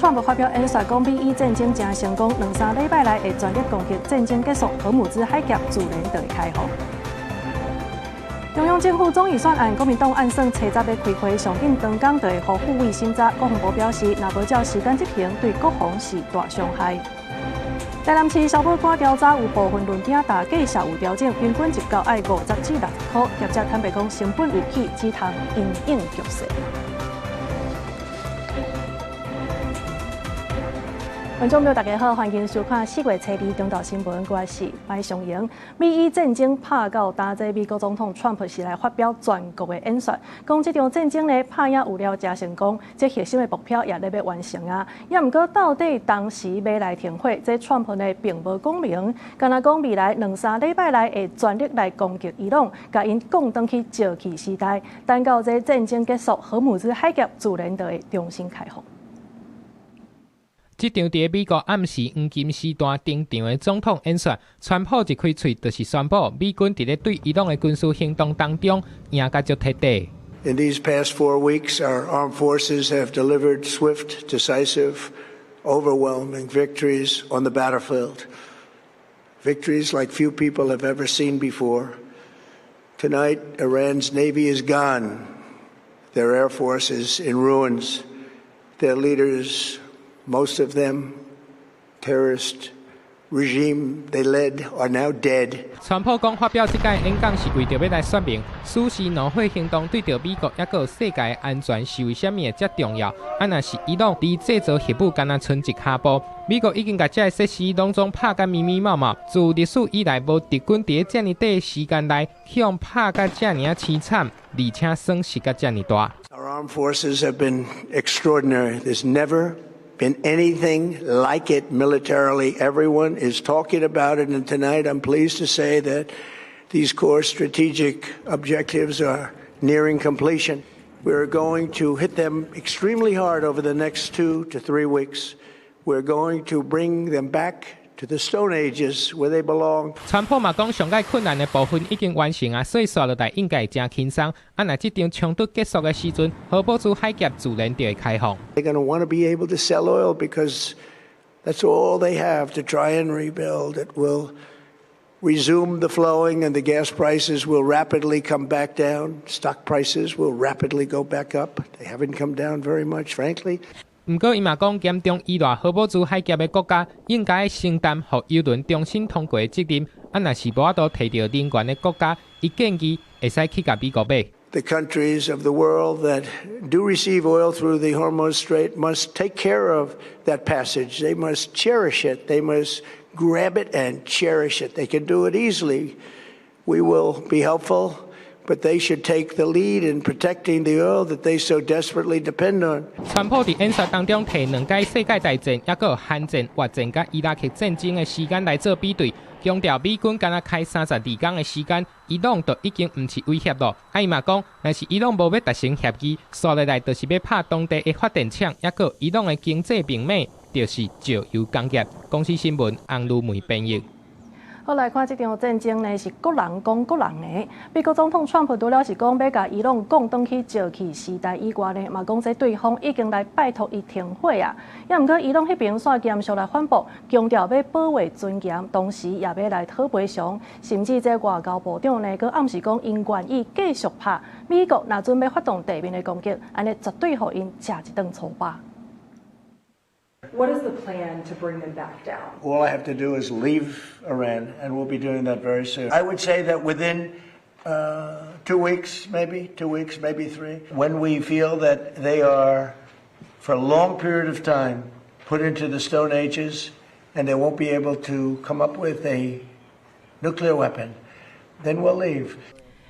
川普發表演說，講美伊戰爭誠成功，兩三禮拜內會全力攻擊，戰爭結束，荷姆茲海峽自然就會開放。中央政府總預算案，國民黨按算初十欲開會，上緊當工就會予付委審查。國防部表示，若無照時間執行，對國防是大傷害。台南市消保官調查有部分輪鼎大價數有調整，平均一角愛50至60箍。業者坦白講，成本有起，只通因應局勢。觀眾朋友，大家好，歡迎收看4月初二中晝新聞，我是白松瑩。美伊戰爭拍到今這美國總統川普是來發表全國的演說，講這場戰爭呢拍贏有了誠成功，這核心的目標也咧欲完成啊。也毋過到底當時欲來停火，這川普呢並無講明，干焦講未來兩三禮拜內會全力來攻擊伊朗，共𪜶降轉去石器時代，等到這戰爭結束，荷姆茲海峽自然就會重新開放。這場佇美國暗時黃金時段登場的總統演說，川普一開喙就是宣布，美軍佇咧對伊朗的軍事行動當中贏甲足徹底。 In these past 4 weeks, our armed forces have delivered swift, decisive, overwhelming victories on the battlefield. Victories like few people have ever seen before. Tonight, Iran's navy is gone. Their air force is in ruins. Their leaders, most of them terrorist regime they led, are now dead. 川普講發表這擺演講是為著欲來說明，死屍怒火行動對著美國抑閣世界安全是為啥物會遮重要。啊，若是伊朗佇製造核武，干焦賰一跤步，美國已經共這个設施攏總拍甲密密麻麻。自歷史以來，無敵軍佇遮爾短時間內去予拍甲遮爾仔淒慘，而且損失甲遮爾大。 Our armed forces have been extraordinary. There's never been anything like it militarily. Everyone is talking about it, and tonight I'm pleased to say that these core strategic objectives are nearing completion. We're going to hit them extremely hard over the next 2 to 3 weeks. We're going to bring them back to the Stone Ages where they belong. 川普嘛講，上蓋困難的部分已經完成啊，所以紲落來應該會誠輕鬆。啊，若這場衝突結束的時陣，荷姆茲海峽自然就會開放。 They're going to want to be able to sell oil because that's all they have to try and rebuild. It will resume the flowing and the gas prices will rapidly come back down. Stock prices will rapidly go back up. They haven't come down very much, frankly. 毋過，伊嘛講，嚴重依賴荷姆茲海峽的國家應該承擔予油輪重新通過的責任。啊，若是無法度提著能源的國家，伊建議會使去共美國買。 The countries of the world that do receive oil through the Hormuz Strait must take care of that passage. They must cherish it. They must grab it and cherish it. They can do it easily. We will be helpful, but they should take the lead in protecting the oil that they so desperately depend on. 川普佇演說當中提兩擺世界大戰，抑閣韓戰、越戰佮伊拉克戰爭的時間來做比對，強調美軍干焦開32工的時間，伊朗就已經毋是威脅咯。啊，伊嘛講，若是伊朗無欲達成協議，紲落來就是欲拍當地的發電廠，抑閣伊朗的經濟命脈，就是石油工業。公視新聞，洪如梅編譯。好，來看這場戰爭呢，是各人講各人的。美國總統川普除了是講欲共伊朗降轉去石器時代以外呢，嘛講這對方已經來拜託伊停火啊。也毋過伊朗彼邊煞嚴肅來反駁，強調欲保衛尊嚴，同時也欲來討賠償。甚至這外交部長呢，閣暗示講𪜶願意繼續拍。美國若準備發動地面的攻擊，按呢絕對予𪜶食一頓粗飽。 What is the plan to bring them back down? All I have to do is leave Iran, and we'll be doing that very soon. I would say that within 2 weeks, maybe 2 weeks, maybe 3, when we feel that they are, for a long period of time, put into the Stone Ages, and they won't be able to come up with a nuclear weapon, then we'll leave.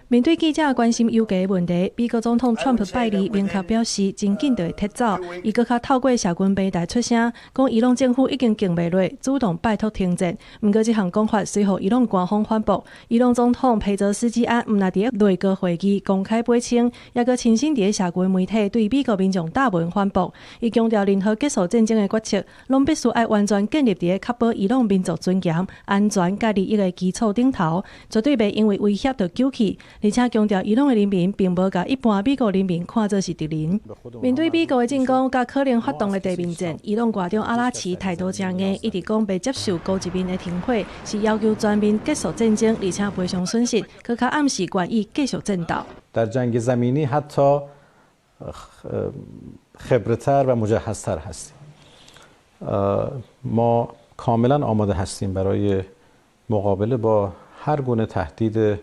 面對記者關心油價問題，美國總統川普拜二明確表示，真緊就會撤走。伊閣較透過社群平台出聲，講伊朗政府已經扛袂落，主動拜託停戰。毋過這項講法隨予伊朗官方反駁。伊朗總統佩澤斯基安毋但佇內閣會議公開掰清，也閣親身佇社群媒體對美國民眾貼文反駁。伊強調，任何結束戰爭的決策，攏必須愛完全建立佇咧確保伊朗民族尊嚴、安全佮利益的基礎頂頭，絕對袂因為威脅就糾去。而且強調伊朗的人民並無共一般美國人民看做是敵人。面對美國的進攻，佮可能發動的地面戰，伊朗外長阿拉齊態度誠硬，一直講袂接受高級面的停火，是要求全面結束戰爭，而且賠償損失，閣較暗示願意繼續戰鬥。 در جنگ زمینی حتی خبره‌تر و مجهزتر هستیم. ما کاملا آماده هستیم برای مقابله با هر گونه تهدید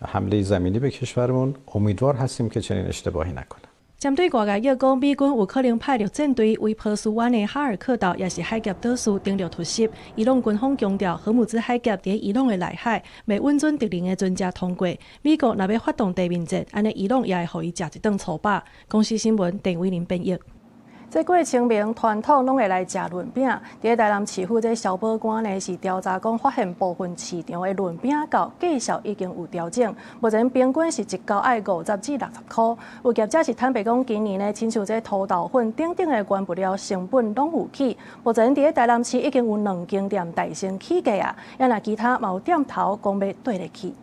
حمله زمینی به کشورمون. امیدوار هستیم که چنین اشتباهی نکنه. 針對外界臆講美軍有可能派陸戰隊為波斯灣的哈爾克島，抑是海峽島嶼登陸突襲，伊朗軍方強調，荷姆茲海峽佇伊朗的內海，袂允准敵人的船隻通過。美國若欲發動地面戰，按呢伊朗也會予伊食一頓粗飽。公視新聞鄧偉玲編譯。這過清明傳統攏會來食潤餅，佇台南市府這消保官呢是調查講，發現部分市場的潤餅窖價數已經有調整，目前平均是一窖愛50至60箍。有業者是坦白講，今年呢，親像這塗豆粉等等的原物料成本攏有起。目前佇台南市已經有兩間店代先起價啊，也若其他嘛有店頭講欲綴咧起。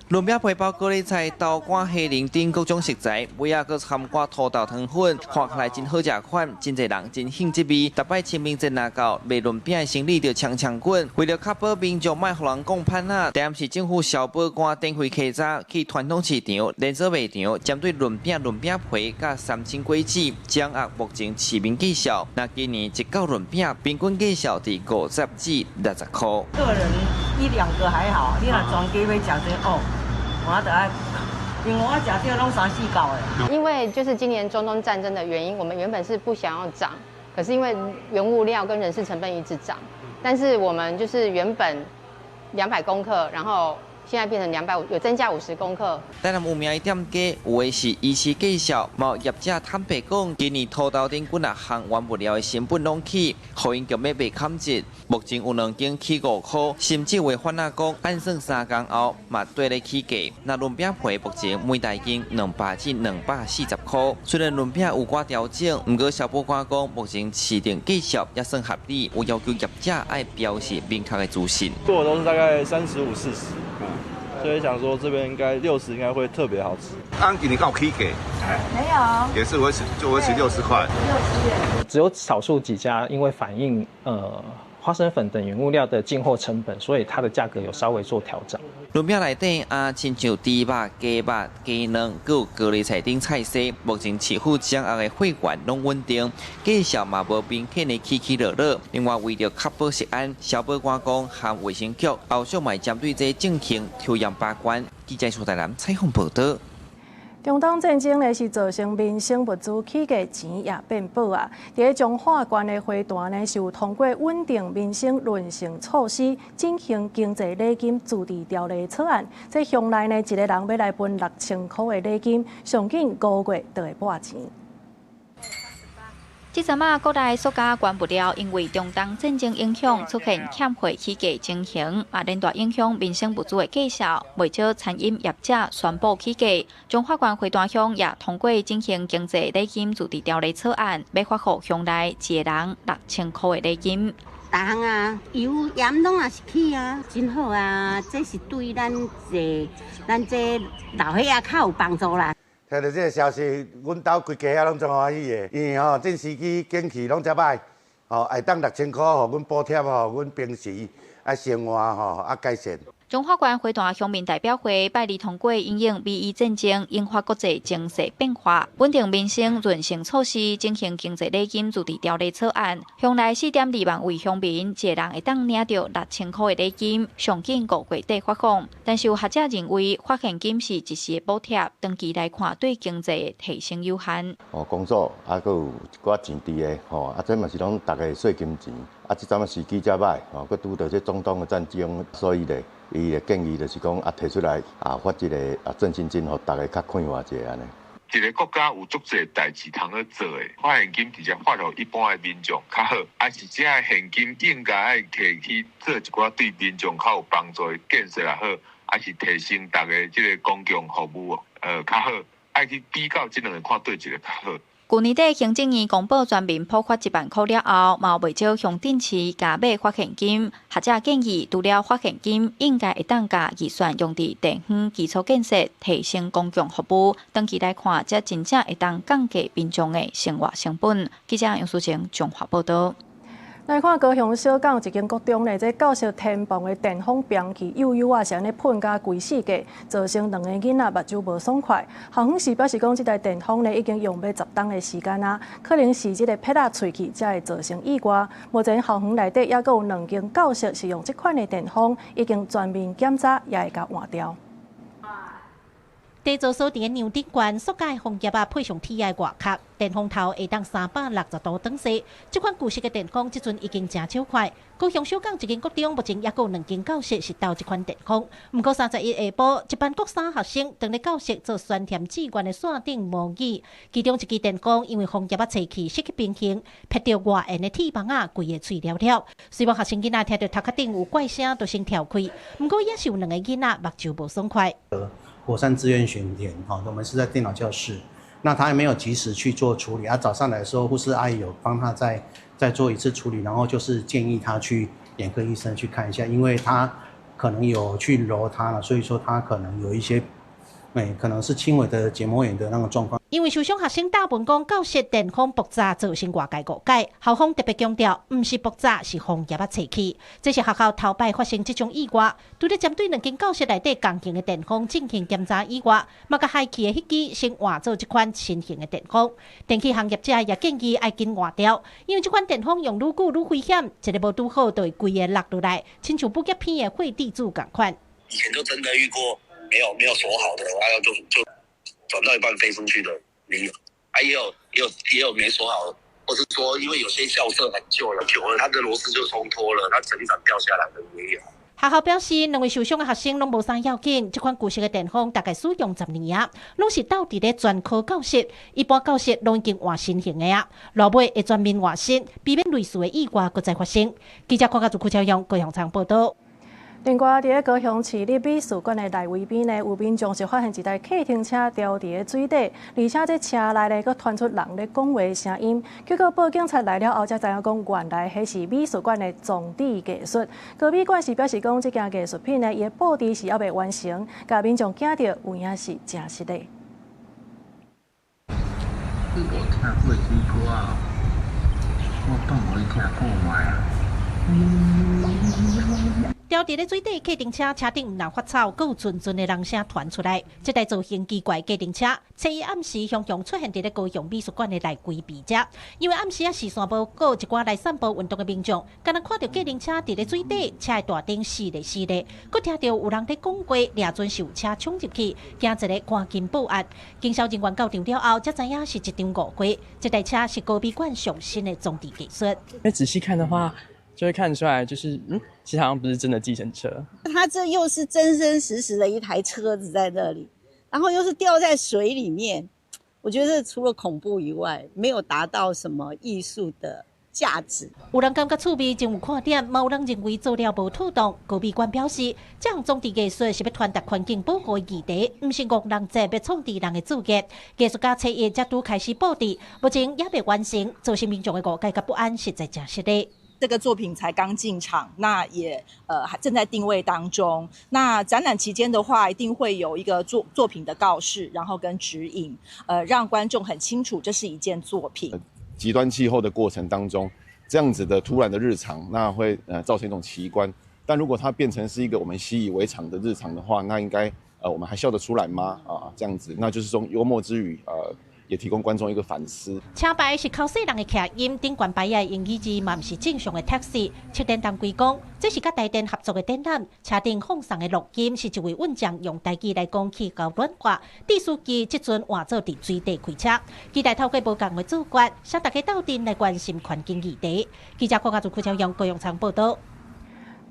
潤餅皮包高麗菜、豆乾、蝦仁等各種食材，尾仔閣摻寡塗豆糖粉，看起來真好食款，真濟人真興這味。逐擺清明節若到，賣潤餅的生意就衝衝滾。為著確保民眾莫予人講歹仔，台南市政府消保官展開稽查，去傳統市場、連鎖賣場，針對潤餅、潤餅皮佮三星果子，掌握目前市面價數。若今年一窖潤餅平均價數佇50至60箍。個人一兩個還好，你若全家欲食這哦。我得愛，因為我食這攏三四窖的。因為就是今年中東戰爭的原因，我們原本是不想要漲，可是因為原物料跟人事成本一直漲，但是我們就是原本200公克，然後現在變成250，有增加50公克。台南有名的店家，有的是維持價數，嘛有業者坦白講，今年塗豆等幾若項原物料的成本攏起，予𪜶強欲賣砍折。目前有兩間起5箍，甚至有販仔講，按算3工後嘛綴咧起價。若潤餅皮目前每大斤200至240箍。雖然潤餅有寡調整，毋過消保官講，目前市場價數也算合理，有要求業者愛標示明確的資訊。做的都是大概35、40。所以想說這邊應該六十應該會特別好吃。按今年有起價？沒有，也是維持就維持60塊。只有少數幾家因為反映花生粉等原物料的進貨成本，所以它的價格有稍微做調整。潤餅內底啊，親像豬肉、雞肉、雞卵，閣有高麗菜等菜色。目前市府掌握的貨源攏穩定，價數嘛無明顯的起起落落。另外，為著確保食安，消保官講和衛生局後續嘛會針對這進行抽驗把關。記者蘇台南採訪報導。中東戰爭呢是造成民生物資起價，錢也變薄啊。佇彰化縣的花壇呢是有通過穩定民生韌性措施，進行經濟禮金自治條例草案。這鄉內呢一个人欲來分6000箍的禮金，上緊5個月就會撥錢。這陣仔國內塑膠原物料因為中東戰爭影響出現欠貨起價情形，嘛連帶影響民生物資的價數。袂少餐飲業者宣布起價。彰化縣花壇鄉也通過進行經濟禮金自治條例草案，欲發予鄉內一个人六千箍的禮金。逐項啊，油鹽攏也是起啊，真好啊！這是對咱這老歲仔較有幫助啦。聽著這个消息，阮兜規家仔攏足歡喜的，因為吼這時機景氣攏遮䆀，吼會當六千箍，予阮補貼吼，阮平時啊生活吼啊改善。彰化縣花壇鄉民代表會拜二通過因應美伊戰爭引發國際情勢變化，穩定民生韌性措施，進行經濟禮金自治條例草案。鄉內4.2萬位鄉民，一个人會當領著六千箍的禮金，上緊5月底發放。但是有學者認為，發現金是一時的補貼，長期來看對經濟的提升有限。哦，工作啊，閣有一寡錢佇的吼，啊，這嘛是攏逐家稅金錢，啊，這陣仔時機遮䆀，吼，閣拄著這中東的戰爭，所以咧，伊的建議就是講啊，提出來啊，發這個啊振興金，予逐家較快活者按呢。一个國家有足濟代誌通去做的，發現金直接發予一般的民眾較好，還是這个現金應該愛提去做一寡對民眾較有幫助的建設也好，還是提升逐家這个公共服務較好，愛去比較這兩个看佗一个較好。舊年底行政院公布全面普發1萬箍了後，嘛有袂少鄉鎮市加碼發現金。學者建議，除了發現金，應該會當共預算用佇地方基礎建設，提升公共服務。長期來看，才真正會當降低民眾的生活成本。記者楊淑晴綜合報導。來看高雄小港一間國中呢，這教室天棚的電風扁去，幼幼啊是按呢噴甲規世界，造成兩个囡仔目睭無爽快。校方是表示講，這台電風呢已經用欲10冬的時間啊，可能是這个撇仔脆去才會造成意外。目前校園內底猶閣有兩間教室是用這款的電風，已經全面檢查，也會共換掉。底座所佇个梁頂懸，塑膠風葉仔配上鐵仔外殼，電風頭會當360度轉勢。這款舊式的電風，這陣已經誠少看。高雄小港一間國中，目前猶閣有兩間教室是鬥這款電風。毋過31下晡，一班國三學生當咧教室做選填志願的線頂模擬，其中一支電風因為風葉仔吹去失去平衡，拍著外緣的鐵網仔，規个碎了了。雖然學生囡仔聽著頭殼頂有怪聲，就先跳開。毋過也是有兩个囡仔目睭無爽快。國三志願選填，哈，我們是在電腦教室，那他還沒有及時去做處理，啊，早上來的時候，護士阿姨有幫他再做一次處理，然後就是建議他去眼科醫生去看一下，因為他可能有去揉他了，所以說他可能有一些，可能是輕微的結膜炎的那個狀況。因為受傷學生大問講，教室電風爆炸造成外界誤解，校方特別強調，毋是爆炸，是風葉仔吹去。這是學校頭擺發生這種意外，除了針對兩間教室內底仝型的電風進行檢查以外，嘛共害去的彼支先換做這款新型的電風。電器行業者也建議愛緊換掉，因為這款電風用愈久愈危險，一个無拄好就會規个落落來，親像武俠片的血滴子仝款。以前就真的遇過沒有鎖好的，然後就轉到一半飛出去的也有，啊也有沒鎖好，或是說因為有些校舍很舊了，久了它的螺絲就鬆脫了，它整盞掉下來的也有。學校表示，兩位受傷的學生攏無啥要緊，這款舊式的電風大概使用10年啊，攏是鬥佇咧專科教室，一般教室攏已經換新型的啊，落尾會全面換新，避免類似的意外閣再發生。記者郭家祖、柯超勇、高雄場報導。另外，佇咧高雄市立美術館的內圍邊呢，有民眾是發現一台客停車掉佇咧水底，而且這車內呢，閣傳出人咧講話聲音。結果報警察來了後，才知影講原來彼是美術館的裝置藝術。高美館是表示講，這件藝術品呢，伊的布置是猶未完成，共民眾驚著有影是誠實的。你無聽過這歌啊？我放予你聽看覓啊。掉佇咧水底客停車，車頂毋但發臭，閣有陣陣的人聲傳出來。這台造型奇怪客停車，初一暗時雄雄出現佇咧高雄美術館的內規避遮。因為暗時仔視線無顧，一寡來散步運動的民眾，敢若看著客停車佇咧水底，車的大燈熄咧熄咧，閣聽著有人咧講話，掠準是有車衝入去，驚一个趕緊報案。警消人員到場了後，才知影是一場誤會。這台車是高美館上新的裝置藝術。因為仔細看的話，就會看出來，就是其實好像不是真的計程車。它這又是真真實實的一台車子在那裡，然後又是掉在水裡面，我覺得除了恐怖以外，沒有達到什麼藝術的價值。有人感覺趣味，真有看點；嘛有人認為做了無妥當。高美館表示，這項裝置藝術是欲傳達環境保護的議題，毋是愚人節欲創治人的注意。藝術家初一才拄開始布置，目前猶未完成，造成民眾的誤解佮不安，實在誠失禮。這個作品才剛進場，那也還正在定位當中。那展覽期間的話，一定會有一個作品的告示，然後跟指引，讓觀眾很清楚這是一件作品。極端氣候的過程當中，這樣子的突然的日常，那會造成一種奇觀。但如果它變成是一個我們習以為常的日常的話，那應該我們還笑得出來嗎？啊，這樣子，那就是說幽默之餘，也提供觀眾一個反思。車牌是口細人的徛音，頂懸牌仔英語字嘛毋是正常的 taxi。策展單位講，這是佮台電合作的展覽，車頂放送的錄音是一位運將用台語來講氣候暖化。致司機這陣換做佇水底開車，期待透過無仝的做法，使大家鬥陣來關心環境議題。記者郭家祖、柯超勇、高永昌報導。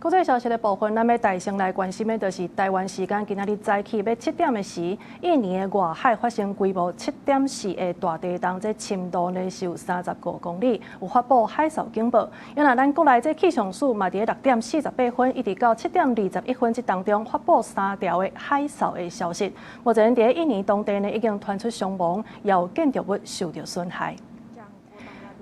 國際消息的部分，咱欲帶先來關心的，就是台灣時間今仔日早起欲7點的時，印尼的外海發生規模7.4的大地動，這深度呢是有35公里，有發布海嘯警報。因為咱國內這氣象署嘛，佇6點48分一直到7點21分這當中發布三條的海嘯的消息。目前佇印尼當地呢已經傳出傷亡，也有建築物受著損害。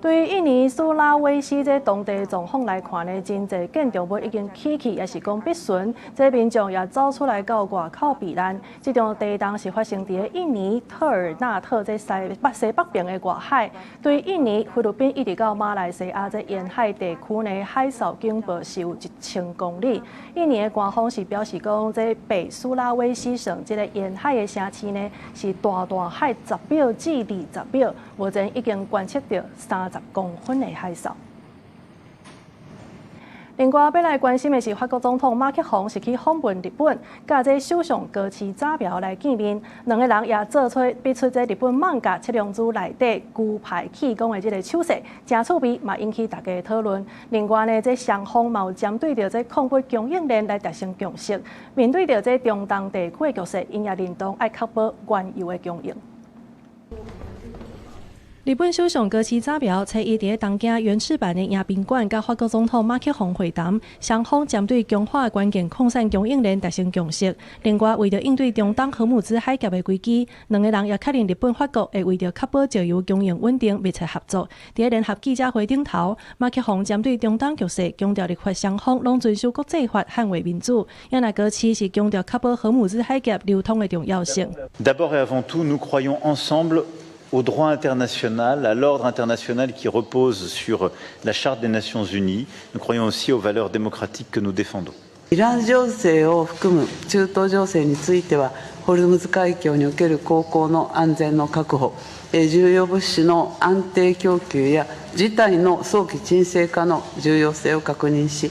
對印尼蘇拉威西這當地狀況來看呢，真濟建築物已經起去，抑是講毀損，這民眾也走出來到外口避難。這場地動是發生佇印尼特爾納特這西北邊的外海，對印尼、菲律賓一直到馬來西亞這沿海地區呢，海嘯警報是有1000公里。印尼的官方是表示講，這北蘇拉威西省這个沿海的城市呢，是大大海10秒至20秒，目前已經觀測著30公分的海嘯。另外，欲來關心的是，法國總統馬克宏是去訪問日本，佮這首相高市早苗來見面，兩个人也做出比出這日本漫畫《七龍珠》內底龜派氣功的這个手勢，誠趣味，嘛引起大家討論。另外呢，這雙方嘛有針對著這礦物供應鏈來達成共識。面對著這中東地區的局勢，𪜶也認同愛確保原油的供應。日本首相高市早苗初一佇東京元池坂的迎賓館，佮法國總統馬克宏會談，雙方針對強化關鍵礦產供應鏈達成共識。另外，為著應對中東荷姆茲海峽的危機，兩个人也確認日本、法國會為著確保石油供應穩定密切合作。佇聯合記者會頂頭，馬克宏針對中東局勢強調，日法雙方攏遵守國際法，捍衛民主。也若高市是強調確保荷姆茲海峽流通的重要性。 D'abord et avant tout, nous croyons ensemble au droit international, à l'ordre international qui repose sur la Charte des Nations Unies. Nous croyons aussi aux valeurs démocratiques que nous défendons. イラン情勢を含む中東情勢については、ホルムズ海峡における航行の安全の確保、重要物資の安定供給や事態の早期沈静化の重要性を確認し、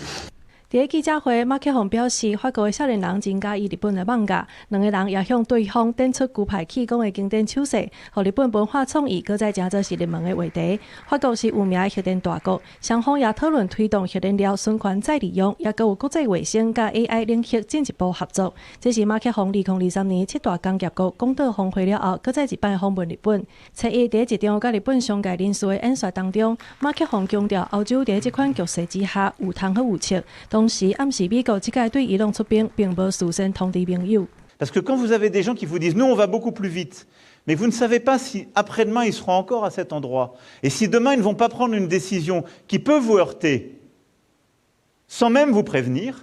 佇記者會，馬克宏表示，法國的少年人真佮意日本的漫畫，兩个人也向對方展出龜派氣功的經典手勢，予日本文化創意閣再成做是熱門的話題。法國是有名的核電大國，雙方也討論推動核燃料循環再利用，也閣有國際衛星佮 AI 領域進一步合作。這是馬克宏2023年七大工業國廣島峰會了後，閣再一擺訪問日本。初一佇一場佮日本商界人士的演說當中，馬克宏強調，歐洲佇這款局勢之下有通好有策。同時暗示美國這擺對伊朗出兵，並無事先通知盟友。 Parce que quand vous avez des gens qui vous disent nous on va beaucoup plus vite, mais vous ne savez pas si après-demain ils seront encore à cet endroit et si demain ils ne vont pas prendre une décision qui peut vous heurter sans même vous prévenir,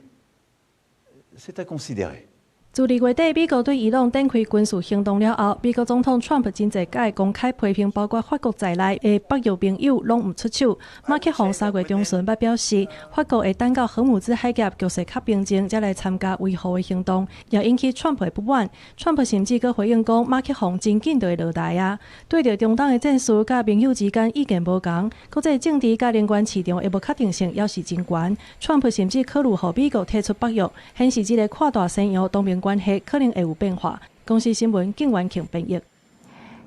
c'est à considérer. 自2月底，美國對伊朗展開軍事行動了後，美國總統川普真濟擺公開批評，包括法國在內的北約盟友攏毋出手。馬克宏3月中旬捌表示，法國會等到荷姆茲海峽局勢較平靜，才來參加維和的行動，也引起川普的不滿。川普甚至閣回應講，馬克宏真緊就會落台啊！對著中東的戰事，佮盟友之間意見無仝，國際政治佮能源市場的無確定性猶是真懸。川普甚至考慮予美國退出北約，顯示這个跨大西洋同盟關係可能會有變化。公視新聞景元慶編譯。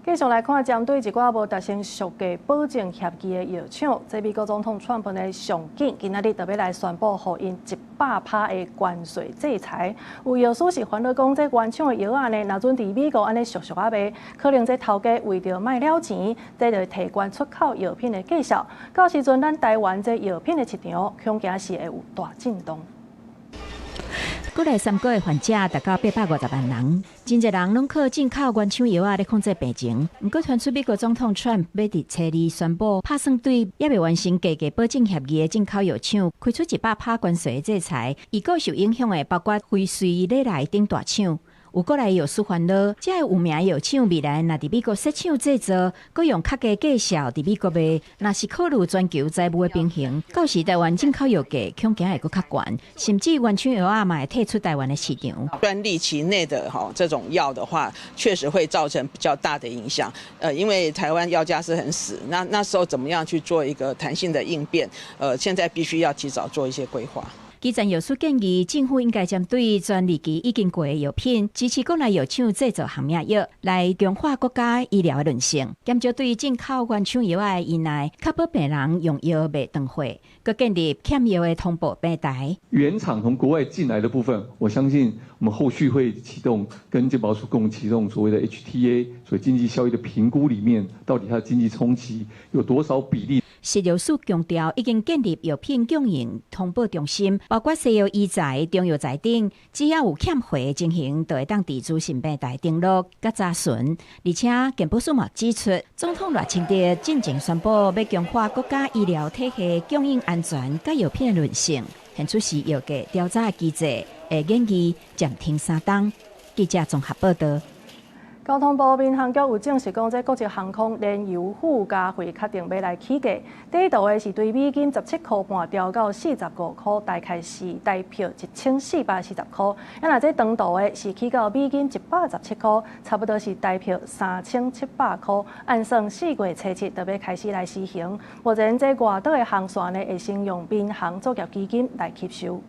繼續來看，針對一寡無達成售價保證協議的藥廠，這美國總統川普呢上緊，今仔日就欲來宣布，予𪜶100%的關稅制裁。有藥師是煩惱講，這原廠的藥仔呢，若準佇美國按呢俗俗仔賣，可能這頭家為著莫了錢，這就提懸出口藥品的價數。到時陣，咱台灣這藥品的市場，恐驚是會有大震動。國內三高的患者達到850萬人，真濟人攏靠進口原廠藥仔來控制病情。毋過傳出美國總統川普欲佇初二宣布，拍算對猶未完成價格保證協議的進口藥廠開出100趴關稅的制裁。預告受影響的包括輝瑞、禮來等大廠。有國內藥師煩惱，這个有名藥廠未來若佇美國設廠製造，閣用較低價數佇美國賣，若是考慮全球財務的平衡，到時台灣進口藥價恐驚會閣較懸，甚至原廠藥仔嘛會退出台灣的市場。專利期內的哈這種藥的話，確實會造成比較大的影響。因為台灣藥價是很死，那時候怎麼樣去做一個彈性的應變？現在必須要提早做一些規劃。基層藥師建議，政府應該針對專利期已經過的藥品，支持國內藥廠製造學名藥，來強化國家醫療的韌性，減少對進口原廠藥的依賴，確保病人用藥袂斷貨，閣建立欠藥的通報平台。原廠從國外進來的部分，我相信我們後續會啟動跟健保署共啟動所謂的 HTA，所謂經濟效益的評估裡面，到底它的經濟衝擊有多少比例？食藥署強調，已經建立藥品供應通報中心，包括西藥醫材、中藥材等，只要有欠貨的情形，就會當佇資訊平台登錄佮查詢。而且健保署嘛指出，總統賴清德進前宣布欲強化國家醫療體系供應安全佮藥品的韌性，現出時藥價調漲的機制會研議暫停3冬。記者綜合報道。交通部民航局有證實講，這國籍航空燃油附加費確定欲來起價，短途的是對美金17塊半調到45塊，大概是台票1440塊。啊，若這長途的是起到美金117塊，差不多是台票3700塊。按算4月初7就欲開始來施行。目前這外島的航線呢，會先用民航作業基金來吸收。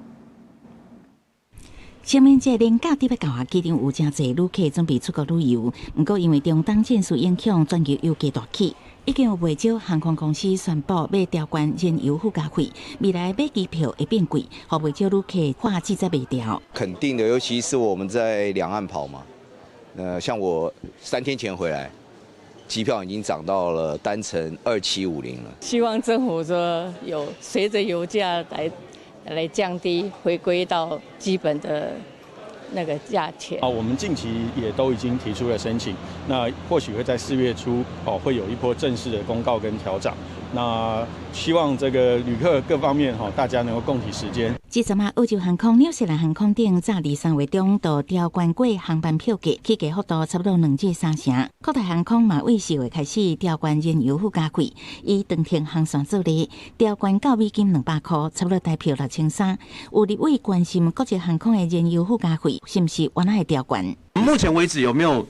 清明節連假佇欲到啊，機場有誠濟旅客準備出國旅遊，毋過因為中東戰事影響，全球油價大起，已經有袂少航空公司宣布欲調懸燃油附加費，未來買機票會變貴，予袂少旅客話志在袂牢。肯定的，尤其是我們在兩岸跑嘛，像我3天前回來，機票已經漲到了單程2750了。希望政府說有隨著油價來降低，回歸到基本的那個價錢。啊，我們近期也都已經提出了申請，那或許會在4月初哦，會有一波正式的公告跟調漲。那希望這個旅客各方面哈，大家能夠共體時艱。這陣仔澳洲航空、紐西蘭航空等早佇3月中就調懸過航班票價，起價幅度差不多2至3成。國泰航空嘛，對4月開始調懸燃油附加費，以長程航線做例，調懸到美金200塊，差不多台票6300。有立委關心國際航空的燃油附加費是毋是原來會調懸？目前為止有沒有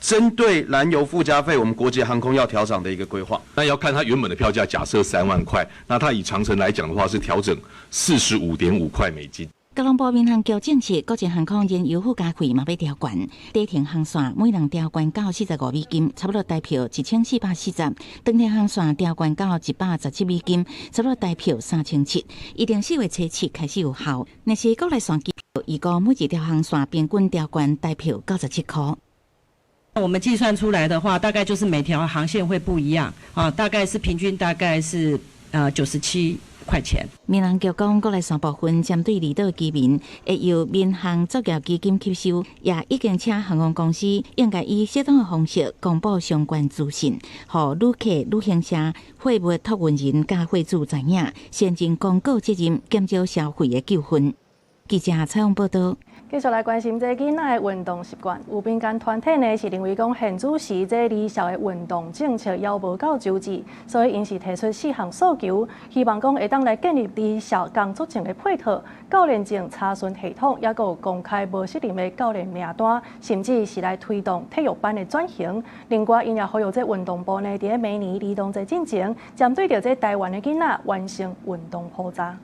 針對燃油附加費，我們國際航空要調漲的一個規劃？那要看它原本的票價，假設3萬塊，那它以長程來講的話，是調整45.5塊美金。交通部民航局證實，國際航空燃油附加費嘛欲調懸，短程航線每人調懸到45美金，差不多台票1440；長程航線調懸到117美金，差不多台票3700。預定4月初7開始有效。若是國內線機票，預估每一條航線平均調懸台票97塊。我們計算出來的話，大概就是每條航線會不一樣啊，大概是平均大概是97塊錢。民航局講，國內線部分針對離島居民，會由民航作業基金吸收，也已經請航空公司應該以適當的方式公布相關資訊，予旅客、旅行社、貨物託運人佮貨主知影，先進公告責任，減少消費的糾紛。記者採訪報道。繼續來關心這囡仔的運動習慣，有民間團體呢是認為講現主時這兒少的運動政策猶無夠周至，所以𪜶是提出四項訴求，希望講會當來建立兒少工作證的配套、教練證查詢系統，抑閣有公開無適任的教練名單，甚至是來推動體育班的轉型。另外，𪜶也呼籲這運動部呢，佇咧明年兒童節進前，針對著這台灣的囡仔完成運動普查。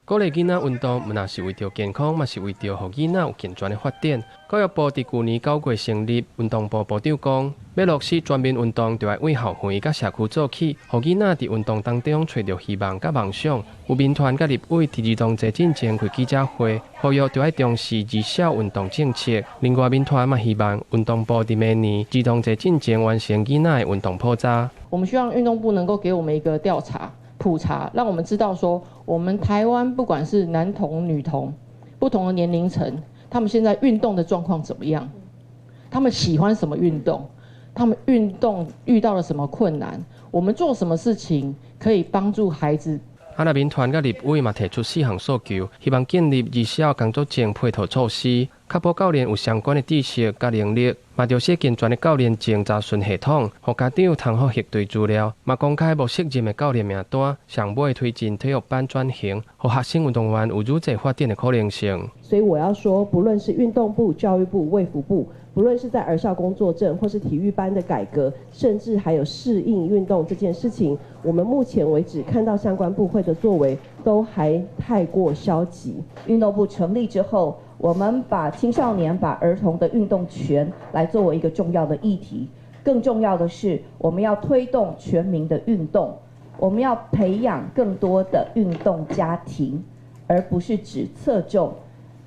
鼓勵囡仔運動，毋但是為著健康，嘛是為著予囡仔有健全的發展。教育部佇舊年9月成立運動部部長講，欲落實全民運動，就愛對校園佮社區做起，予囡仔佇運動當中揣著希望佮夢想。有民團佮立委佇兒童節進前開記者會，呼籲著愛重視兒少運動政策。另外，民團嘛希望運動部佇明年兒童節進前完成囡仔的運動普查。我們希望運動部能夠給我們一個調查。普查，讓我們知道說，我們台灣不管是男童、女童，不同的年齡層，他們現在運動的狀況怎麼樣？他們喜歡什麼運動？他們運動遇到了什麼困難？我們做什麼事情可以幫助孩子？啊，那民團佮立委嘛提出四項訴求，希望建立兒少工作證配套措施，確保教練有相關的知識佮能力，嘛著設健全的教練證查詢系統，予家長通好核對資料，嘛公開無適任的教練名單，上尾推進體育班轉型，予學生運動員有愈濟發展的可能性。所以我要說，不論是運動部、教育部、衛福部，不論是在兒少工作證，或是體育班的改革，甚至還有適應運動這件事情，我們目前為止看到相關部會的作為都還太過消極。運動部成立之後，我們把青少年、把兒童的運動權來作為一個重要的議題。更重要的是，我們要推動全民的運動，我們要培養更多的運動家庭，而不是只側重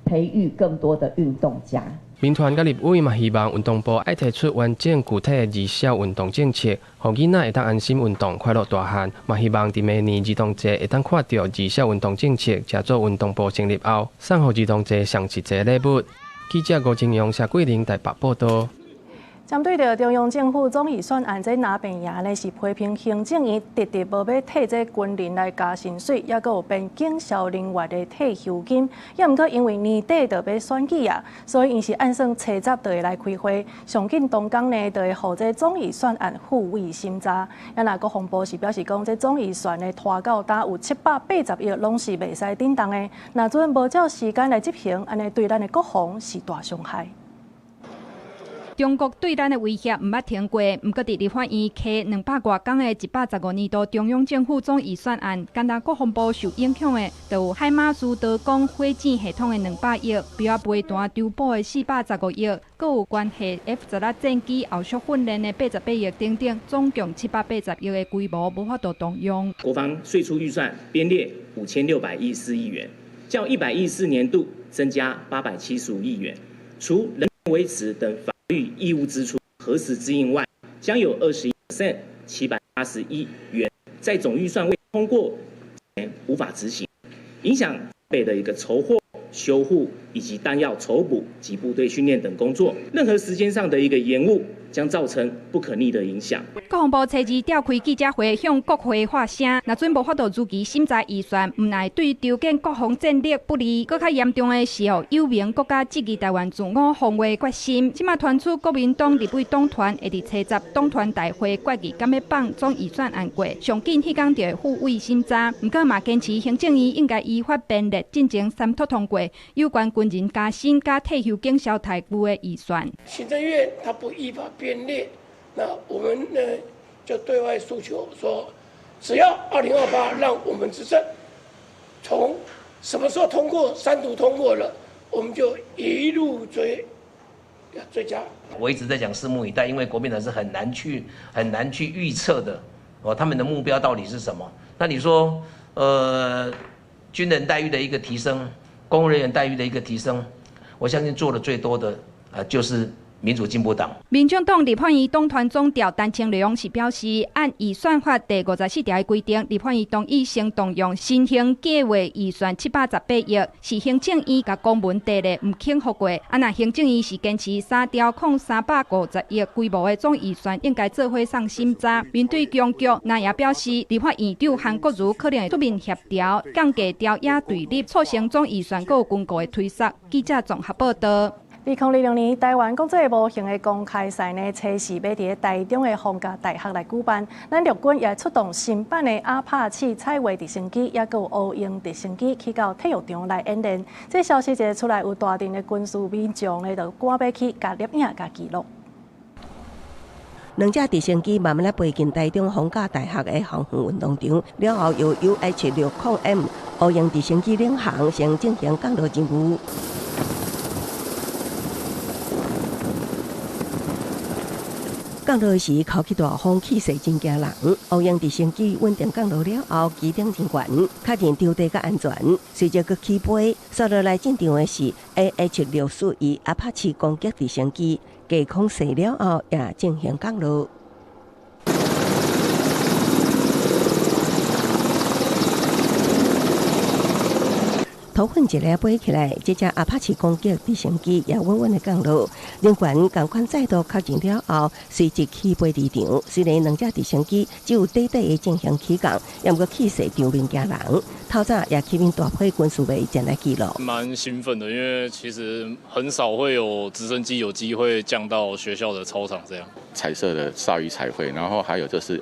培育更多的運動家。民團佮立委嘛，希望運動部愛提出完整具體的兒少運動政策，予囡仔會當安心運動、快樂大漢。嘛希望佇明年兒童節會當看著兒少運動政策，成做運動部成立後，送予兒童節上一濟禮物。記者吳金陽、謝桂玲台北報導。針對著中央政府總預算案，這林便贏呢是批評行政院直直無欲替這軍人來加薪水，抑閣有編警消人員的退休金，抑毋過因為年底就欲選舉啊，所以𪜶是按算初十就會來開會，上緊當工呢就會予這總預算案付委審查。啊若國防部是表示講，這總預算呢拖到今有780億，攏是袂使振動的。若陣無照時間來執行，按呢對咱的國防是大傷害。中國對咱的威脅毋捌停過，毋過佇立法院提200外工的115年度中央政府總預算案，干焦國防部受影響的，就有海馬斯導彈火箭系統的200億，標仔飛彈修補的415億，閣有關係 F-16戰機後續訓練的88億等等，總共780億的規模無法度動用。國防歲出預算編列5614億元，較114年度增加875億元，除人員維持等法律義務支出核實支應外，將有21% 781元在總預算未通過前無法執行，影響備的一個籌獲、修護以及彈藥籌補及部隊訓練等工作。任何時間上的一個延誤，將造成不可逆的影響。國防部初二召開記者會，向國會發聲，若準無法度如期審查預算，毋但對籌建國防戰力不利，閣較嚴重的是哦，有明國家質疑臺灣自我防衛決心。這馬傳出國民黨立委黨團會佇初十黨團大會決議，敢欲放總預算案過，上緊彼工就會付委審查。毋過嘛堅持行政院應該依法編列進前三讀通過有關軍人加薪佮退休警消待遇的預算。行政院他不依法編列，那我們呢就對外訴求說，只要2028讓我們執政，從什麼時候通過三讀通過了，我們就一路追，追加。我一直在講拭目以待，因為國民黨是很難去預測的，哦，他們的目標到底是什麼？那你說，軍人待遇的一個提升，公務人員待遇的一個提升，我相信做的最多的，就是。民主進步黨。民進黨立法院黨團總召陳清良是表示，按預算法第54條的規定，立法院同意先動用新興計劃預算718億，是行政院共公文提的，毋肯予過。啊，若行政院是堅持3兆350億規模的總預算，應該做伙送審查。面對僵局，那也表示，立法院長韓國瑜可能會出面協調，降低朝野對立，促成總預算閣有軍購的推捒。記者綜合報導。2026年台灣國際模型的公開賽呢，初四欲佇台中的逢甲大學來舉辦。咱陸軍也出動新版的阿帕契彩畫直升機，抑閣有烏鷹直升機去到體育場來演練。這消息一出來，有大陣的軍事民眾呢，就趕欲去共攝影、共記錄。兩架直升機慢慢仔飛進台中逢甲大學的校園運動場，了後由 UH-60M 烏鷹直升機領航，先進行降落任務。降落時，吹起大風，氣勢真驚人。烏鷹直升機穩定降落了後，機頂真懸，確認場地較安全。隨著閣起飛，紲落來進場的是 AH-64E 阿帕奇攻擊直升機，低空射了後也進行降落。頭粉一下飛起來，這隻阿帕奇攻擊直升機也穩穩的降落。人員仝款再度確認了後，隨即起飛離場。雖然兩隻直升機只有短短的進行起降，也毋過氣勢場面驚人。透早也吸引大批軍事迷前來記錄。蠻興奮的，因為其實很少會有直升機有機會降到學校的操場這樣。彩色的鯊魚彩繪，然後還有就是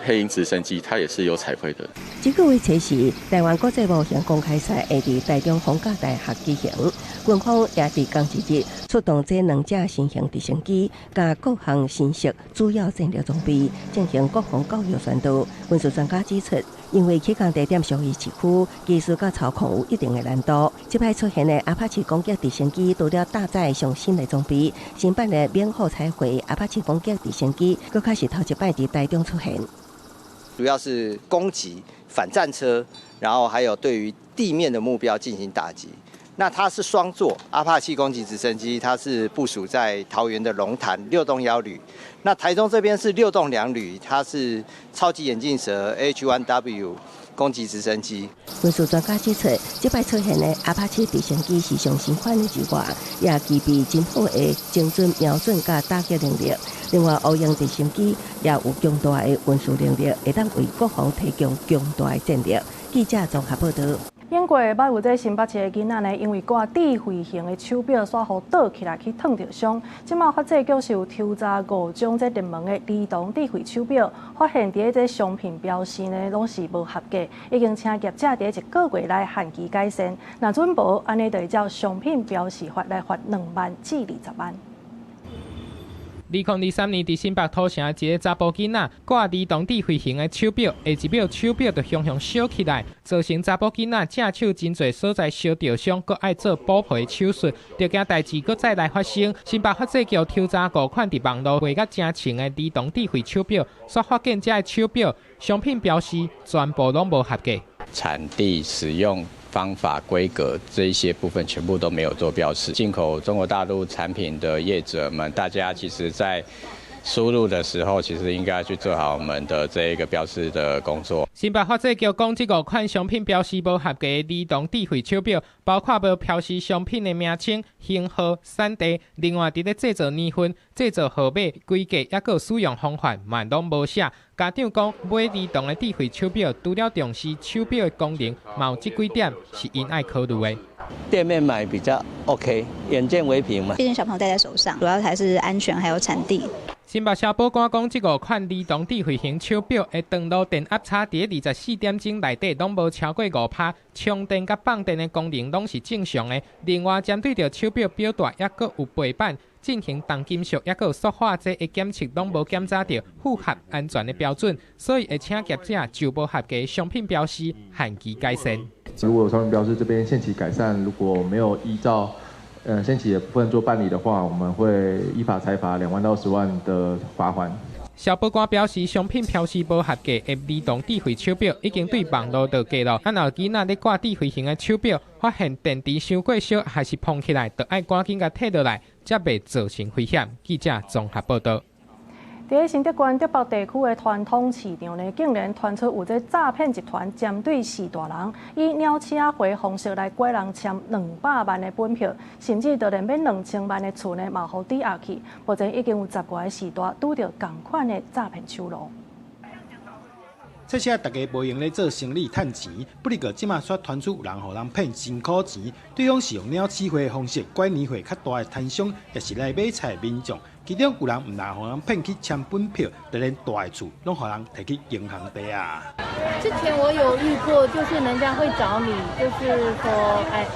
黑鷹直升機，它也是有彩繪的。這個月初四，臺灣國際模型公開賽會佇臺中逢甲大學舉行，軍方也佇仝一日出動這兩架新型直升機，佮各項新式主要戰略裝備進行國防教育宣導。軍事專家指出，因為起降地點屬於市區，技術佮操控有一定的難度。這擺出現的阿帕奇攻擊直升機，除了搭載上新的裝備，新版的免火彩繪阿帕奇攻擊直升機，閣較是頭一擺佇臺中出現。主要是攻擊反戰車，然後還有對於地面的目標進行打擊。那它是雙座阿帕奇攻擊直升機，它是部署在桃園的龍潭六棟幺旅。那台中這邊是六棟兩旅，它是超級眼鏡蛇 AH-1W 攻擊直升機。軍事專家指出，這擺出現的阿帕奇直升機是上新款的之外，也具備真好的精準瞄準佮打擊能力。另外，烏鷹直升機也有強大的運輸能力，會當為國防提供強大的戰力。記者綜合報導。英國捌有這新北市的囡仔呢，因為掛智慧型的手錶，煞予倒起來去燙著傷。這馬法制局是有抽查五種這熱門的兒童智慧手錶，發現佇這商品標示呢，攏是無合格，已經請業者佇一個月內限期改善。若準無，按呢就會照商品標示法來罰2萬至20萬。 2023年，佇新北土城一个查埔囡仔掛兒童智慧型的手錶，下一秒手錶就雄雄燒起來，造成查埔囡仔正手真濟所在燒著傷，閣愛做補皮手術，著驚代誌閣再來發生。新北法制局抽查五款佇網路賣甲誠衝的兒童智慧手錶，煞發現這个手錶商品標示全部攏無合格，產地使用方法、規格這一些部分全部都沒有做標示。進口中國大陸產品的業者們，大家其實在輸入的時候，其實應該去做好我們的這一個標示的工作。新北法制局講，這五款商品標示無合格的兒童智慧手錶，包括無標示商品的名稱、型號、產地，另外佇咧製造年份、製造號碼、規格，抑閣使用方法，嘛攏無寫。家長講，買兒童的智慧手錶，除了重視手錶的功能，嘛有這幾點是𪜶愛考慮的。店面買比較 OK，眼見為憑嘛。畢竟小朋友戴在手上，主要還是安全還有產地。新北消保官講，這五款兒童智慧型手錶的長路電壓差佇24點鐘內底攏無超過5%，充電佮放電的功能攏是正常的。另外，針對著手錶錶帶抑閣有背板進行重金屬抑閣塑化劑的檢測，攏無檢查著符合安全的標準，所以會請業者就無合格商品標示限期改善。如果商品標示這邊限期改善，如果沒有依照限期的部分做辦理的話，我們會依法裁罰2萬到10萬的罰鍰。消保官表示，商品標示無合格的兒童智慧手錶已經對網路落架了。啊，若囡仔咧掛智慧型的手錶，發現電池傷過燒還是膨起來，就愛趕緊共退落來，才袂造成危險。記者綜合報導。佇咧新竹縣竹北地區的傳統市場呢，竟然傳出有這詐騙集團針對序大人，以鳥鼠仔花方式來拐人簽200萬的本票，甚至就連買2000萬的厝呢，嘛予抵押去。目前已經有10外个序大拄著仝款的詐騙手路。這下大家無閒咧做生意趁錢，不過這馬卻傳出有人予人騙辛苦錢，對方是用鳥鼠花的方式拐年歲較大的攤商，抑是來買菜的民眾。其中有人毋但予人騙去簽本票，就連大的厝攏予人提去銀行抵押。之前我有遇過，就是人家會找你，就是說，哎，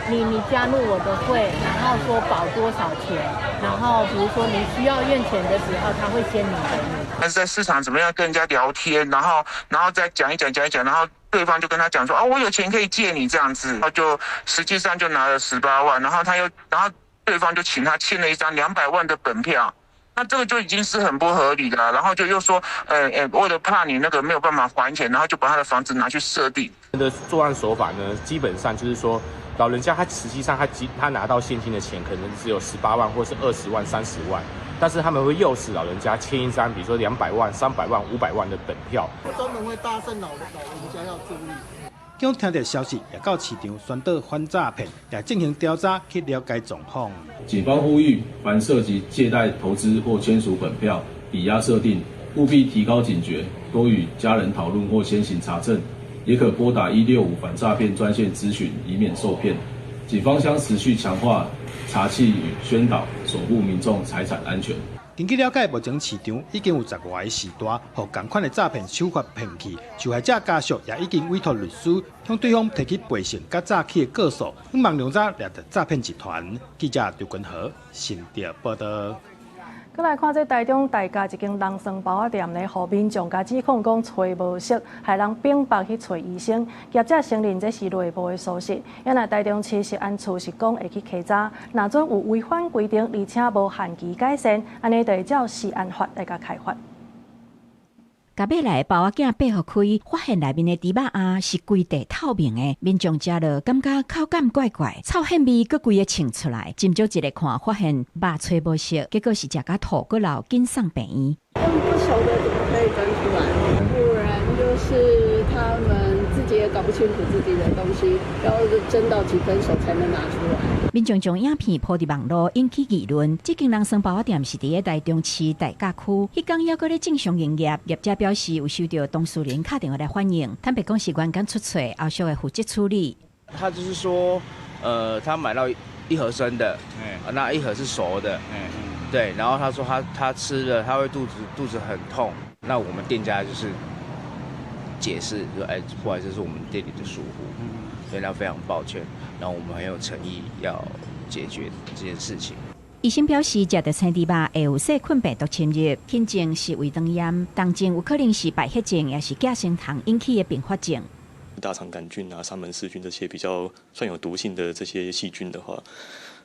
你加入我的會，然後說保多少錢，然後比如說你需要用錢的時候，他會先領給你。但是在市場怎麼樣跟人家聊天，然後再講一講講一講，然後對方就跟他講說，哦，我有錢可以借你這樣子，然後就實際上就拿了18萬，然後他又，然後對方就請他簽了一張200萬的本票，那這個就已經是很不合理的，然後就又說，為了怕你那個沒有辦法還錢，然後就把他的房子拿去設定。的作案手法呢，基本上就是說，老人家他實際上他拿到現金的錢可能只有18萬或是20萬、30萬，但是他們會誘使老人家簽一張，比如說200萬、300萬、500萬的本票。專門會搭訕老人家要注意。警聽到消息，也到市場宣導反詐騙，也進行調查去了解狀況。警方呼籲，凡涉及借貸、投資或簽署本票、抵押設定，務必提高警覺，多與家人討論或先行查證，也可撥打165反詐騙專線諮詢，以免受騙。警方將持續強化查緝與宣導，守護民眾財產安全。根據了解，目前市場已經有10外个時段，予仝款的詐騙手法騙去，受害者家屬也已經委託律師向對方提起賠償佮詐欺的告訴，向望量早掠著詐騙集團。記者劉君豪新竹報道。閣來看這台中大甲一間人參包仔店呢，予民眾共指控講揣無熟，害人反駁去揣醫生，業者承認這是內部的疏失。也若台中市食安處是講會去稽查，若準有違反規定，而且無限期改善，按呢就會照食安法來共開罰。共買來包仔餅擘予開，發現內面的豬肉仔是規塊透明的，民眾食落感覺口感怪怪，臭腥味閣規个衝出來。斟酌一下看，發現肉揣無熟，結果是食甲吐閣流，緊送病院。用不熟的怎麼可以端出來？不然就是他們自己也搞不清楚自己的東西，要蒸到幾分熟才能拿出來。民眾將影片 po 佇網路，引起議論。這間人參包仔店是佇咧台中市大甲區，彼工猶閣咧正常營業。業者表示有收到當事人敲電話來反映，坦白講是員工出錯，後續會負責處理。他就是說，他買到一盒生的，那一盒是熟的，對，然後他說他吃了他會肚子很痛，那我們店家就是解釋說，哎，不好意思，這是我們店裡的疏忽，所以他非常抱歉，然後我們很有誠意要解決這件事情。醫生表示，食著生豬肉會有細菌病毒侵入，輕症是胃腸炎，重症有可能是敗血症，抑是寄生蟲引起的併發症。大腸桿菌啊、沙門氏菌這些比較算有毒性的這些細菌的話，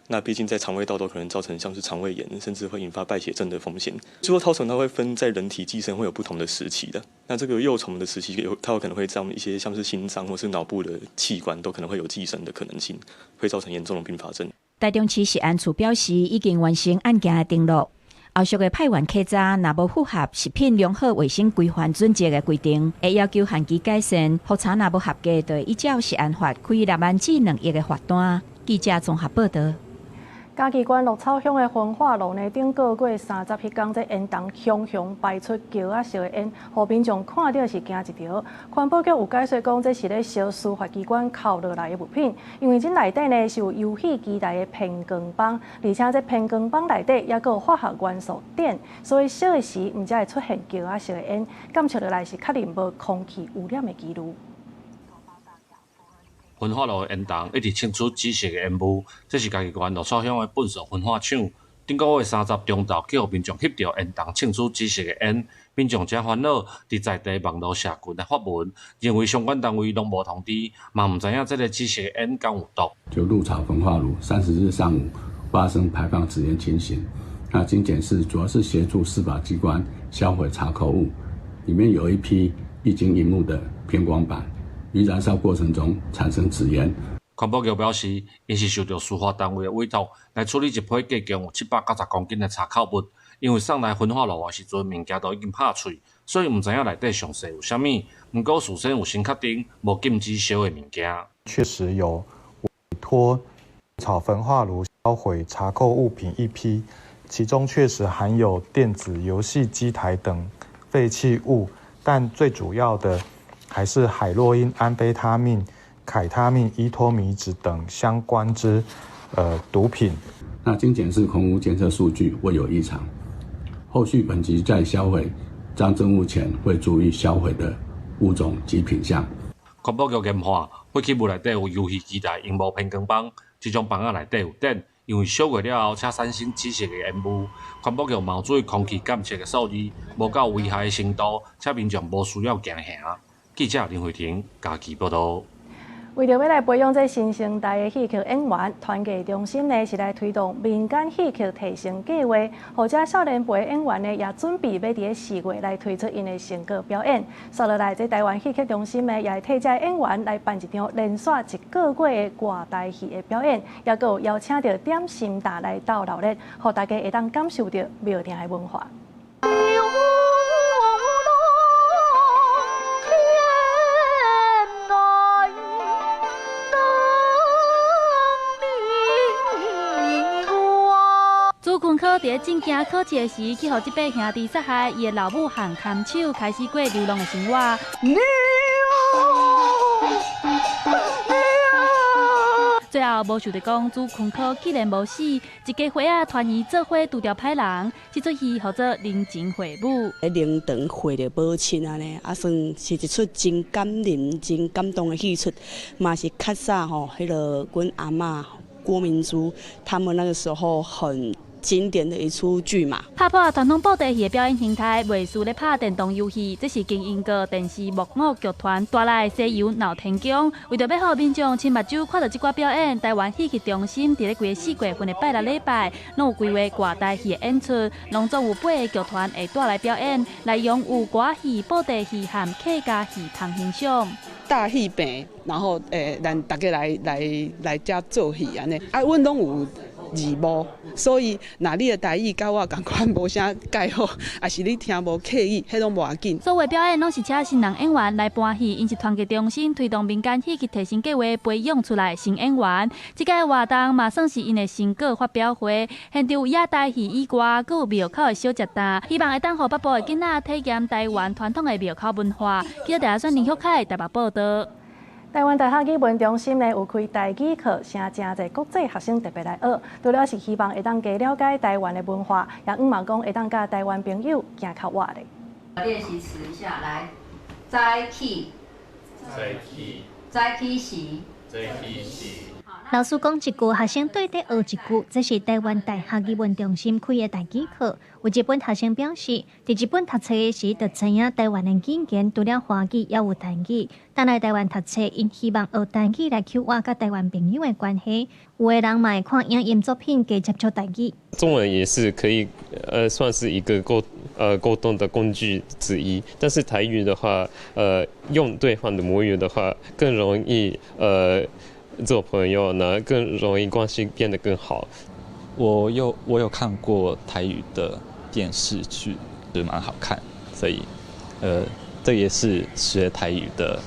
那畢竟在腸胃道都可能造成像是腸胃炎，甚至會引發敗血症的風險。最後，絛蟲它會分在人體寄生會有不同的時期的。那這個幼蟲的時期有，它有可能會在一些像是心臟或是腦部的器官都可能會有寄生的可能性，會造成嚴重的併發症。台中市食安處表示，已經完成案件的登錄，後續會派員稽查，若無符合食品良好衛生規範準則的規定，會要求限期改善。複查若無合格，就會依照食安法開6萬至2億的罰單。記者綜合報道。嘉義縣鹿草鄉的焚化爐呢，頂個月30彼工，這煙囱熊熊排出橘仔色的煙，予民眾看著是驚一趒。環保局有解釋講，這是咧燒司法機關扣落來的物品，因為這內底呢是有遊戲機台的偏光板，而且這偏光板內底猶閣有化學元素碘，所以燒的時毋才會出現橘仔色的煙，檢測落來是確認無空氣污染的紀錄。焚化爐的煙囱一直衝出紫色的煙霧，這是嘉義縣鹿草鄉的糞埽焚化廠。頂個月30中晝，去予民眾翕著煙囱衝出紫色的煙，民眾誠煩惱，佇在地網路社群來發文，認為相關單位攏無通知，嘛毋知影這个紫色的煙敢有毒。就鹿草焚化爐30日上午發生排放紫煙情形，那經檢視主要是協助司法機關銷毀查扣物，裡面有一批液晶螢幕的偏光板。於燃燒過程中產生紫煙。環保局表示，𪜶是受著司法單位的委託來處理一批計共有790公斤的查扣物。因為送來焚化爐的時陣，物件都已經拍碎，所以毋知影內底詳細有啥物。毋過事先有先確定，無禁止燒的物件。確實有委託草焚化爐銷毀查扣物品一批，其中確實含有電子遊戲機台等廢棄物，但最主要的還是海洛因、安非他命、凱他命、依托咪酯等相關之毒品。那經檢視空污監測數據未有異常，後續本局在銷毀贓證物前會注意銷毀的物種及品項。環保局研判，廢棄物內底有遊戲機台螢幕偏光板，這種板仔內底有碘，因為燒過了後才產生紫色的煙霧。環保局嘛有注意空氣監測的數字，無到危害的程度，請民眾無需要驚嚇。記者林慧婷嘉義報道。為著欲來培養這新生代的戲曲演員，團藝中心呢是來推動民間戲曲提升計劃，予遮少年輩演員呢也準備欲佇咧4月來推出𪜶的成果表演。紲落來，這台灣戲曲中心呢也會替遮演員來辦一場連續一個月的歌台戲的表演，猶閣有邀請著點心擔來鬥鬧熱，予大家會當感受著廟埕的文化。朱坤科佇咧進京考試的時，去予這八兄弟殺害，伊的老母和看守開始過流浪的生活。最後無想著講朱坤科竟然無死，一家伙仔團圓做伙拄著歹人，這齣戲號做人情會舞。喺靈堂會著母親按呢，啊算是一齣真感人、真感動的戲出，嘛是較早吼，彼个阮阿嬤郭明珠他們那個時候很經典的一齣劇嘛。拍破傳統布袋戲的表演形態，袂輸咧拍電動遊戲。這是經英國電視木偶劇團帶來的西遊鬧天宮。為著欲予民眾親目睭看著這寡表演，台灣戲劇中心佇咧規个4月份的拜六禮拜，攏有規劃外台戲的演出，攏總有八个劇團會帶來表演，內容有歌戲、布袋戲和客家戲通欣賞。搭戲棚，然後咱大家來遮做戲按呢。啊，阮攏有字幕，所以若你的台語佮我仝款無啥蓋好，抑是你聽無客語，彼攏無要緊。所有表演攏是請新人演員來搬戲，𪜶是團結中心推動民間戲劇提升計劃培養出來的新演員。這屆活動嘛算是𪜶的成果發表會，現場有野台戲以外，閣有廟口的小食檔，希望會當予北部的囡仔體驗台灣傳統的廟口文化。記者台選林旭凱台北報導。台灣大學語文中心呢有開台語課，請誠濟國際學生特別來學，除了是希望會當加了解台灣的文化，也向望講會當佮台灣朋友行較倚咧。練習詞一下，來，早起，早起，早起時，早起時。老師講一句，學生對綴學一句，這是台灣大學語文中心開的台語課。有日本學生表示，佇日本讀冊時就知影台灣的語言除了華語，也有台語。但來台灣讀冊，𪜶希望學台語來抾倚佮台灣朋友的關係。有的人嘛會看影音作品，加接觸台語。中文也是可以，算是一個溝通的工具之一。但是台語的話，用對方的母語的話，更容易，做朋友呢，更容易關係變得更好。我有看過台語的電視劇，就蠻好看，所以，這也是學台語的，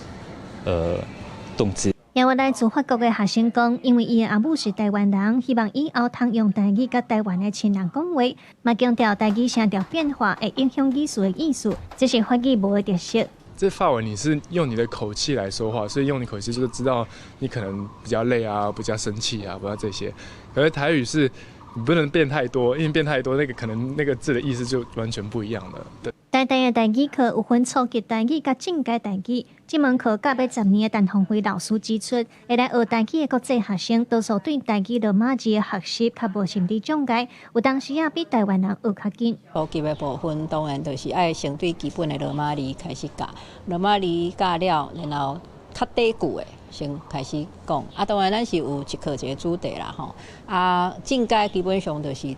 動機。另外來自法國的學生講，因為伊的阿母是台灣人，希望以後通用台語佮台灣的親人講話，嘛強調台語聲調變化會影響語詞的意思，這是法語無的特色。這法文你是用你的口氣來說話，所以用你口氣就知道你可能比較累啊，比較生氣啊，不要這些。可是台語是你不能變太多，因為變太多，那個可能那個字的意思就完全不一樣了。對。台大的台語課有分初級台語佮進階台語。這門課教欲10年的陳鳳輝老師指出，會來學台語的國際學生，多數對台語羅馬字的學習較無心理障礙，有當時仔比台灣人學較緊。普及的部分當然就是愛先對基本的羅馬字開始教，羅馬字教了，然後較底句的先開始講。啊，當然咱是有一課一個主題啦，吼。啊，進階基本上就是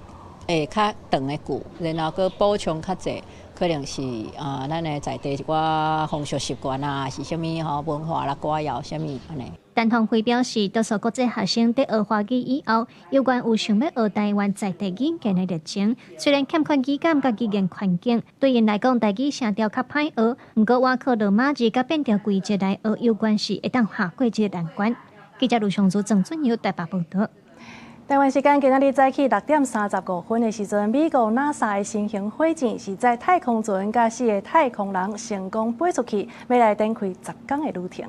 會較長的句，然後閣補充較濟。可能是啊，咱的在地一寡風俗習慣啊，是啥物吼文化啦、歌謠啥物按呢。陳鳳輝表示，多數國際學生佇學華語以後，猶原有想欲學台灣在地語言的熱情。雖然欠缺語感佮語言環境，對𪜶來講，台語聲調較歹學。毋過，倚靠羅馬字佮變調規則來學，猶原是會當跨過這個難關。記者盧尚祖、鄭俊友台北報導。台灣時間今仔日早起6點35分的時陣，美國 NASA 的新型火箭是載太空船佮四个太空人成功飛出去，欲來展開10工的旅程。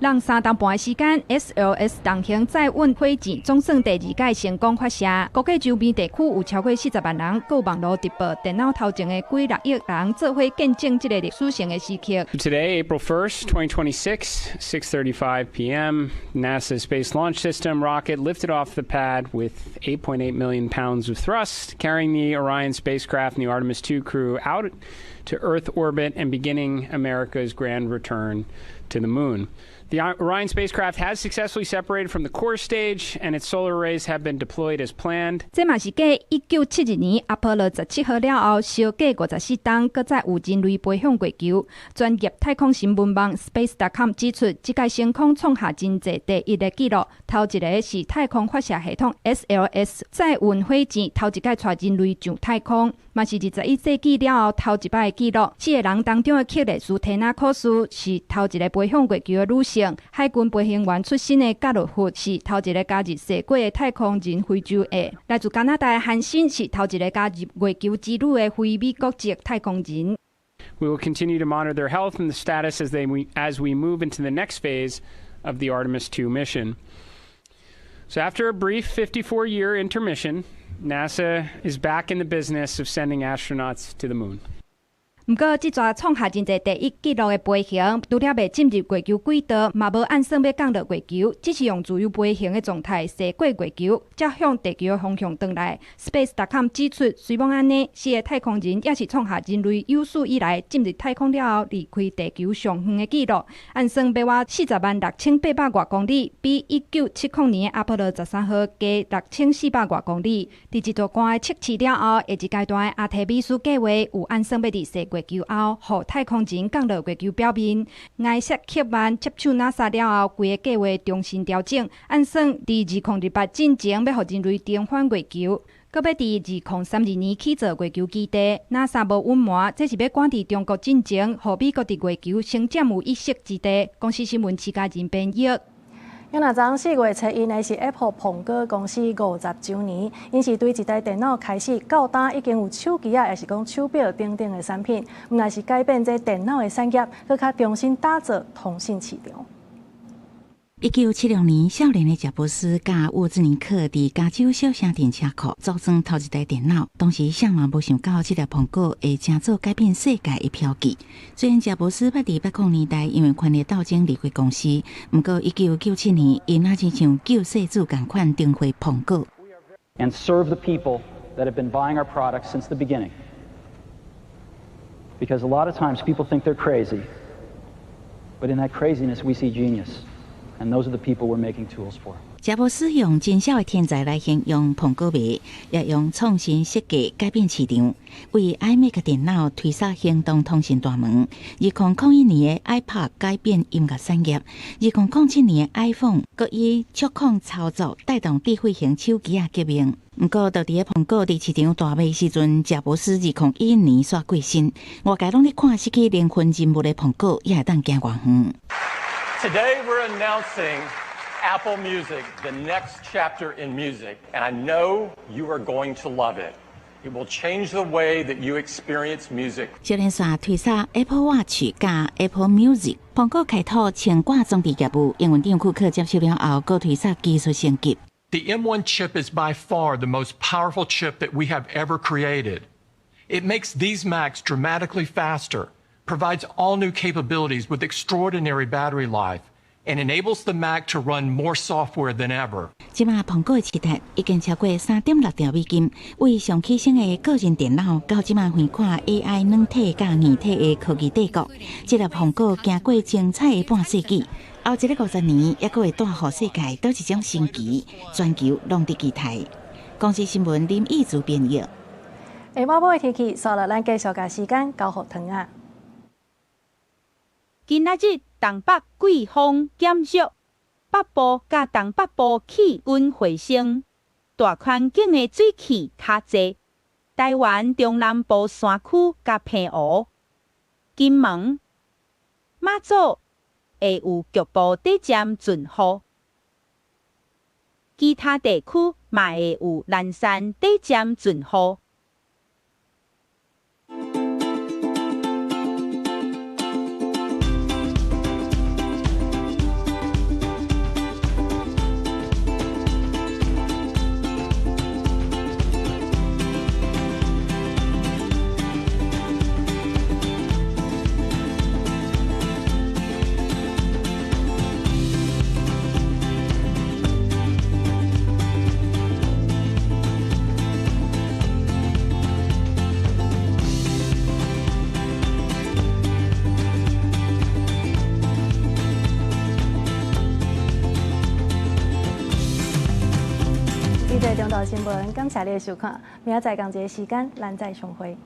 仝3冬半的時間，SLS 重型載運火箭總算第二擺成功發射。估計周邊地區有超過40萬人，閣有網路直播、電腦頭前的幾六億人做伙見證這个歷史性的時刻。 Today, April 1st, 2026, 6:35 p.m., NASA Space Launch System rocket lifted off the pad with 8.8 million pounds of thrust, carrying the Orion spacecraft and the Artemis 2 crew out to Earth orbit and beginning America's grand return to the moon. The Orion spacecraft has successfully separated from the core stage, and its solar arrays have been deployed as planned. 這嘛是繼1972年阿波羅17號了後，相隔54冬，閣再有人類飛向月球。專業太空新聞網 Space.com 指出，這擺升空創下真濟第一个紀錄。頭一个是太空發射系統 SLS 載運火箭頭一擺帶人類上太空，嘛是21世紀了後頭一擺的紀錄。四个人當中的克里斯提娜考斯是頭一个飛向月球的女性。海軍飛行員出身的加洛夫是頭一个加入踅過的太空人非洲裔。來自加拿大的韓森是頭一个加入月球之旅的非美國籍太空人。 We We will continue to monitor their health and the status as we move into the next phase of the Artemis 2 mission. So after a brief 54-year intermission, NASA is back in the business of sending astronauts to the moon. 毋過，這逝創下真濟第一紀錄的飛行，除了袂進入月球軌道，嘛無按算欲降落月球，只是用自由飛行的狀態踅過月球，才向地球的方向轉來。Space.com 指出，雖罔按呢，四个太空人也是創下人類有史以來進入太空了後離開地球上遠的紀錄。按算欲倚406,800外公里，比1970年的阿波羅13號加6400外公里。佇一大關的測試了後，下一階段的阿提米斯計畫有按算欲佇踅月球後，予太空人降落月球表面。艾薩克曼接手 NASA 了後，規个計畫重新調整，按算佇2028進前欲予人類重返月球，閣欲佇2032年起造月球基地。NASA 無隱瞞，這是欲趕佇中國進前，予美國佇月球先佔有一席之地。公視新聞徐家仁編譯。今仔昨4月初一呢是 Apple 蘋果公司50週年，𪜶是對一台電腦開始，到今已經有手機仔，抑是講手錶等等的產品，毋但是改變這電腦的產業，閣較重新打造通訊市場。1976年，少年的賈伯斯佮沃茲尼克佇加州小城鎮車庫組裝頭一台電腦。當時誰嘛無想到，這粒蘋果會成做改變世界的標記。雖然賈伯斯捌佇80年代因為權力鬥爭離開公司，毋過1997年，伊若親像救世主仝款重回蘋果。 And serve the people that have been buying our products since the beginning. Because a lot of times people think they're crazy, but in that craziness we see genius. And those are the people we're making tools for. 賈伯斯用真痟的天才來形容蘋果迷，也用創新設計改變市場，為 iMac 電腦推閂行動通訊大門。2001年的 iPod 改變音樂產業，2007年的 iPhone 閣以觸控操作帶動智慧型手機仔革命。毋過，就佇個蘋果佇市場大賣時陣，賈伯斯2011年煞過身，外界攏咧看失去靈魂人物的蘋果，也會當行偌遠。 Today we're announcing Apple Music, the next chapter in music, and I know you are going to love it. It will change the way that you experience music. 小連續推出 Apple Watch 佮 Apple Music，蘋果開拓穿掛裝置業務，營運長庫克接手了後，閣推出技術升級。 The M1 chip is by far the most powerful chip that we have ever created. It makes these Macs dramatically faster, provides all new capabilities with extraordinary battery life, and enables the Mac to run more software than ever. 這馬蘋果的市值已經超過3.6兆美金，為上起先的個人電腦，到這馬橫跨 AI 軟體佮硬體的科技帝國，這粒蘋果行過精彩的半世紀，後一个50年，猶閣會帶予世界佗一種新奇，全球攏佇期待。公視新聞林義祖編譯。下晡晡的天氣，煞落咱繼續共時間交予唐仔。今仔日東北季風減弱，北部佮東北部氣溫回升，大環境的水汽較濟。台灣中南部山區佮澎湖、金門、馬祖會有局部短暫陣雨，其他地區嘛會有零散短暫陣雨。新聞，感謝你的收看，明仔載仝一个時間，咱再相會。